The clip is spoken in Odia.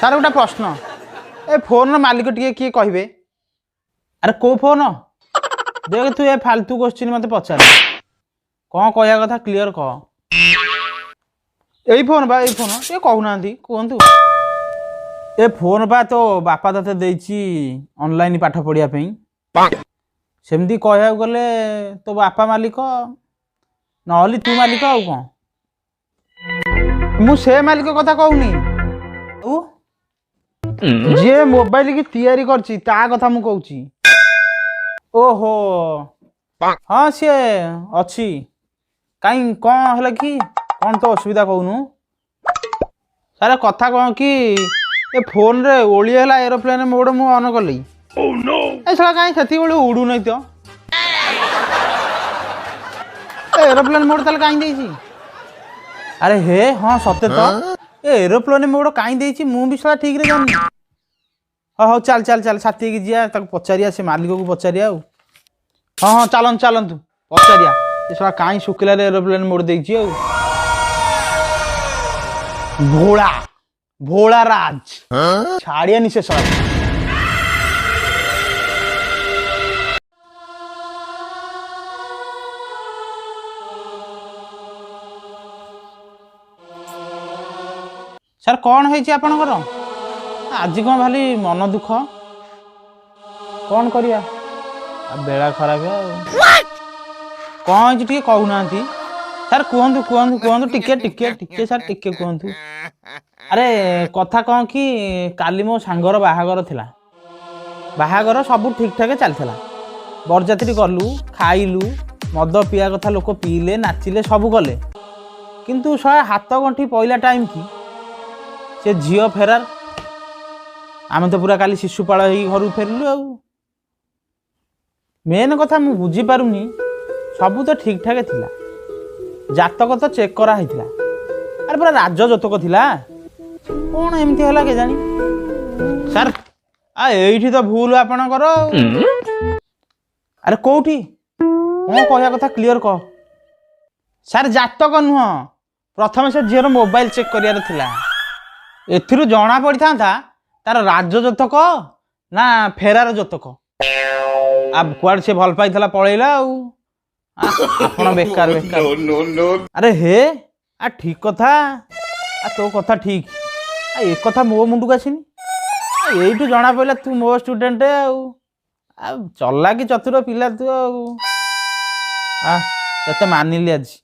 ସାର୍ ଗୋଟେ ପ୍ରଶ୍ନ, ଏ ଫୋନ୍ର ମାଲିକ ଟିକେ କିଏ କହିବେ? ଆରେ କେଉଁ ଫୋନ୍? ଦେଖ ତୁ ଏ ଫାଲତୁ କୋଶ୍ଚିନ୍ ମୋତେ ପଚାର, କ'ଣ କହିବା କଥା କ୍ଲିଅର କହ। ଏଇ ଫୋନ୍ ବା, ଏଇ ଫୋନ୍ ଟିକେ କହୁନାହାନ୍ତି, କୁହନ୍ତୁ। ଏ ଫୋନ୍ ବା ତୋ ବାପା ତୋତେ ଦେଇଛି ଅନଲାଇନ୍ ପାଠ ପଢ଼ିବା ପାଇଁ। ସେମିତି କହିବାକୁ ଗଲେ ତୋ ବାପା ମାଲିକ, ନହେଲେ ତୁ ମାଲିକ ଆଉ କ'ଣ। ମୁଁ ସେ ମାଲିକ କଥା କହୁନି, ଆଉ ଯିଏ ମୋବାଇଲ କି ତିଆରି କରିଛି ତା କଥା ମୁଁ କହୁଛି। ଓହୋ ହଁ, ସିଏ ଅଛି। କାଇଁ କ'ଣ ହେଲା କି, କ'ଣ ତୋ ଅସୁବିଧା କହୁନୁ? ସାର୍ କଥା କ'ଣ କି, ଏ ଫୋନରେ ଓଳିଏ ହେଲା ଏରୋପ୍ଲେନ୍ ମୋଡ଼ ମୁଁ ଅନ୍ କଲି, ଏ ଶଳା କାହିଁ ସେତିକିବେଳେ ଉଡ଼ୁନାହିଁ ତ? ଏ ଏରୋପ୍ଲେନ୍ ମୋଡ଼ ତାହେଲେ କାହିଁ ଦେଇଛି? ଆରେ ହେ ହଁ ସତେ ତ, ଏ ଏରୋପ୍ଲେନ୍ ମୋଡ଼ କାହିଁ ଦେଇଛି ମୁଁ ବି ଶଳା ଠିକରେ ଜାଣିନି। ହଁ ହଉ ଚାଲ ଚାଲ ଚାଲ, ସାଥୀ ହେଇକି ଯିବା, ତାକୁ ପଚାରିବା, ସେ ମାଲିକକୁ ପଚାରିବା। ଆଉ ହଁ ହଁ ଚାଲନ୍ତୁ ଚାଲନ୍ତୁ ପଚାରିବା, ଏ ଶଳା କାହିଁ ଶୁଖିଲାରେ ଏରୋପ୍ଲେନ୍ ମୋଡ଼ ଦେଇଛି। ଆଉ ଭୋଳା ଭୋଳା ରାଜ ଛାଡ଼ିଆନି ସେ ଶଳା। ସାର୍ କ'ଣ ହେଇଛି ଆପଣଙ୍କର ଆଜି? କ'ଣ ଭାଲି ମନ ଦୁଃଖ? କ'ଣ କରିବା ଆଉ, ବେଳା ଖରାପ। ଆଉ କ'ଣ ହେଇଛି ଟିକେ କହୁନାହାନ୍ତି ସାର୍? କୁହନ୍ତୁ କୁହନ୍ତୁ କୁହନ୍ତୁ, ଟିକେ ଟିକେ ଟିକେ ସାର୍ ଟିକେ କୁହନ୍ତୁ। ଆରେ କଥା କ'ଣ କି, କାଲି ମୋ ସାଙ୍ଗର ବାହାଘର ଥିଲା। ବାହାଘର ସବୁ ଠିକ୍ଠାକ୍ ଚାଲିଥିଲା, ବରଯାତ୍ରୀ ଗଲୁ, ଖାଇଲୁ, ମଦ ପିଇବା କଥା ଲୋକ ପିଇଲେ, ନାଚିଲେ, ସବୁ କଲେ। କିନ୍ତୁ ଶଳା ହାତ ଗଣ୍ଠି ପଇଲା ଟାଇମ୍ କି ସେ ଝିଅ ଫେରାର। ଆମେ ତ ପୁରା କାଲି ଶିଶୁପାଳ ହେଇକି ଘରକୁ ଫେରିଲୁ। ଆଉ ମେନ୍ କଥା ମୁଁ ବୁଝିପାରୁନି, ସବୁ ତ ଠିକ୍ଠାକ୍ ଥିଲା, ଜାତକ ତ ଚେକ୍ କରାହେଇଥିଲା, ଆରେ ପୁରା ରାଜ ଜାତକ ଥିଲା, କ'ଣ ଏମିତି ହେଲା କେଜାଣି? ସାର୍ ଆ ଏଇଠି ତ ଭୁଲ ଆପଣଙ୍କର। ଆଉ ଆରେ କୋଉଠି, କ'ଣ କହିବା କଥା କ୍ଲିଅର କହ। ସାର୍ ଜାତକ ନୁହଁ, ପ୍ରଥମେ ସେ ଝିଅର ମୋବାଇଲ ଚେକ୍ କରିବାର ଥିଲା। ଏଥିରୁ ଜଣା ପଡ଼ିଥାନ୍ତା ତାର ରାଜ ଜାତକ ନା ଫେରାର ଜାତକ। ଆଉ କୁଆଡ଼େ ସେ ଭଲ ପାଇଥିଲା ପଳେଇଲା। ଆଉ ଆପଣ ବେକାର ବେକାର। ଆରେ ହେ ଆ ଠିକ କଥା, ଆ ତୋ କଥା ଠିକ। ଆ ଏ କଥା ମୋ ମୁଣ୍ଡକୁ ଆସିନି। ଏଇଠୁ ଜଣା ପଡ଼ିଲା ତୁ ମୋ ଷ୍ଟୁଡେଣ୍ଟ। ଆଉ ଆଉ ଚଲାକି ଚତୁର ପିଲା ତୁ। ଆଉ ଆ ତତେ ମାନିଲି ଆଜି।